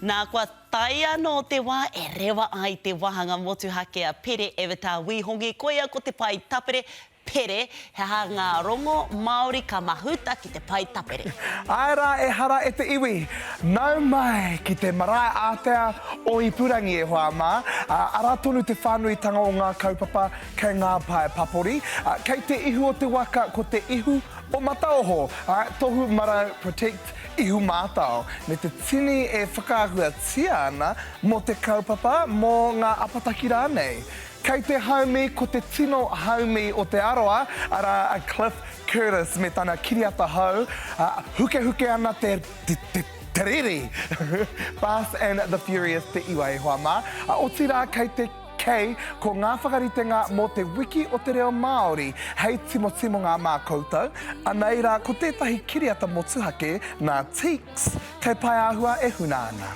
Nā, kua tae anō te wā e rewa ai te wāhanga motuhake a Pere Avatar Wī Hongi, koia ko te pae tapere, Pere, he aha ngā rongo Māori ka mahuta ki te pae tapere? Āe rā, ehara e te iwi! Nau mai ki te marae ātea o Ipurangi e hoa mā, ā, arā tonu te whānuitanga o ngā kaupapa kei ngā pae papori, ā, kei te ihu o te waka ko te ihu o Mataoho, ā, tohu marau protect ihu mātao, me te tini e whakaahuatia ana mō te kaupapa, mō ngā apataki rānei. Kei te haumi ko te tino haumi o Te Arawa, arā a Cliff Curtis me tana kiriata hou, ā, hukehuke ana te, te, te, te riri! Fast and the Furious te iwa e hoa mā. Ā, otirā kei te K ko ngā whakaritenga mō te Wiki o te Reo Māori hei timotimonga mā koutou. Anei rā ko tētahi kiriata motuhake nā Teeks kei Paeāhua e huna ana.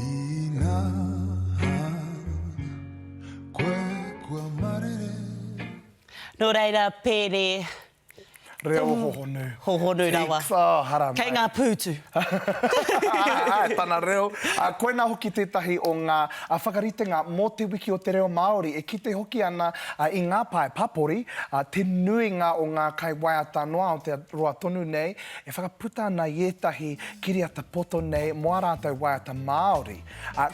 Inā koe kua marere. Nō reira, Pēre. Reo hohonu. Hohonu rawa. Teeks, oh, haramai. Kei ngā pūtu. Āe, tana reo. Koinā hoki tētahi o ngā whakaritenga mō Te Wiki o te Reo Māori e kite hoki ana i ngā pae papori, te nuinga o ngā kaiwaiata noa Aotearoa tonu nei e whakaputa ana i ētahi kiriata poto nei mō ā rātou waiata Māori.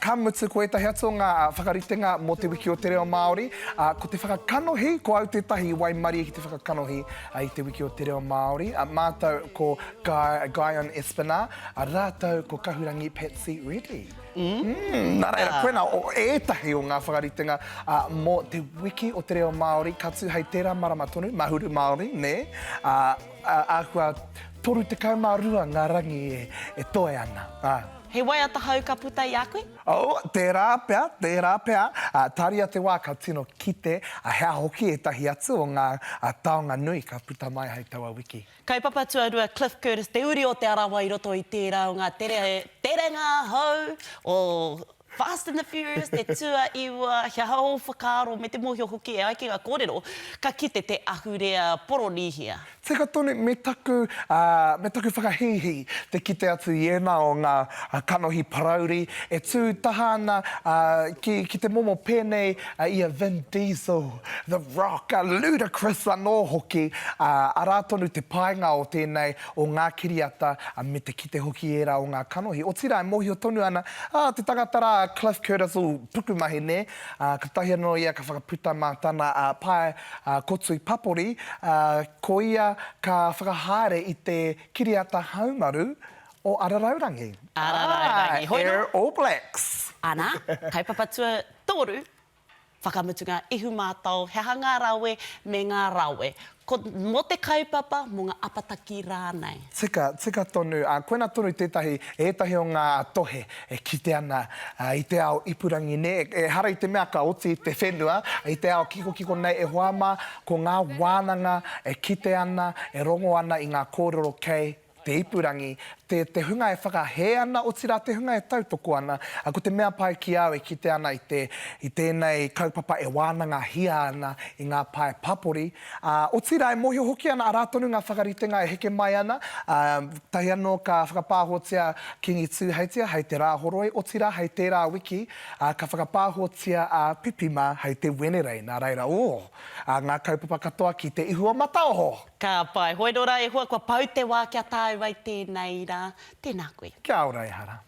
Ka mutu, ko ētahi atu o ngā whakaritenga mō Te Wiki o te Reo Māori, ko te whakakanohi, ko au tētahi i waimarie ki te whakakanohi i Te Wiki o te Reo Māori, mātou ko Guy, Guyon Espinar, rātou ko Kahurangi Patsy Reddy. Mm, nā reira, koinā o ētahi o ngā whakaritenga mō Te Wiki o te Reo Māori, ka tū hei tērā marama tonu, Mahuru Māori, nē, ā, āhua 32 ngā rangi e toe ana. Ā. He waiata hou ka puta i a koe? Oh, tērā pea, tērā pea. Ā, tāria te wā ka tino kite, ā, he aha hoki ētahi atu o ngā taonga nui ka puta mai hei taua wiki. Kaupapa tuarua, Cliff Curtis, te uri o Te Arawa i roto i tērā o ngā tere, terenga hou o Fast and the Furious, te tuaiwa, he aha ō whakaaro me te mōhio hoki e ai ki ngā kōrero, ka kite te ahurea Poronīhia. Tika tonu, me taku, ā, me taku whakahīhī te kite atu i ēnā o ngā kanohi parauri e tū taha ana, ā, ki, ki te momo pēnei i a Vin Diesel. The Rock, a Ludacris anō hoki, ā, arā tonu te painga o tēnei, o ngā kiriata, me te kite hoki ērā o ngā kanohi. Otirā, e mōhio tonu ana, ā, te tangata rā, a Cliff Curtis, ū, pukumahi, nē, ā, katahi anō ia ka whakaputa mā tana, ā, pae, ā, kotui papori, ā, ko ia ka whakahaere i te kiriata haumaru o Araraurangi. Araraurangi. Ā, Air All Blacks. Ana, kaupapa tuatoru, Whakamutunga Ihumātao, he aha ngā rawe me ngā rawe? Ko, mō te kaupapa, mō ngā apataki rānei? Tika, tika tonu. Ā, koina tonu tētahi, ētahi o ngā tohe e kite ana i te ao ipurangi, nē? Ehara i te mea ka oti te whenua i te ao kikokiko nei e hoa mā, ko ngā wānanga e kite ana, e rongo ana i ngā kōrero kei te ipurangi, te, te hunga e whakahē ana, otirā te hunga e tautoko ana. Ā, ko te mea pai ki au e kite ana i te, i tēnei kaupapa e wānangahia ana i ngā pae papori, ā, otirā e mōhio hoki ana arā tonu ngā whakaritenga e heke mai ana, ā, tahi anō ka whakapāhotia Kīngi Tūheitia hei te Rāhoroi, otirā hei tērā wiki, ā, ka whakapāhotia a Pipima hei te Wenerei. Nā reira, ō! Ā, ngā kaupapa katoa ki Te Ihu o Mataoho! Ka pai. Hoi nō rā e hoa, kua pau te wā kia tāu ai tēnei rā. Tēnā koe. Kia ora e hara.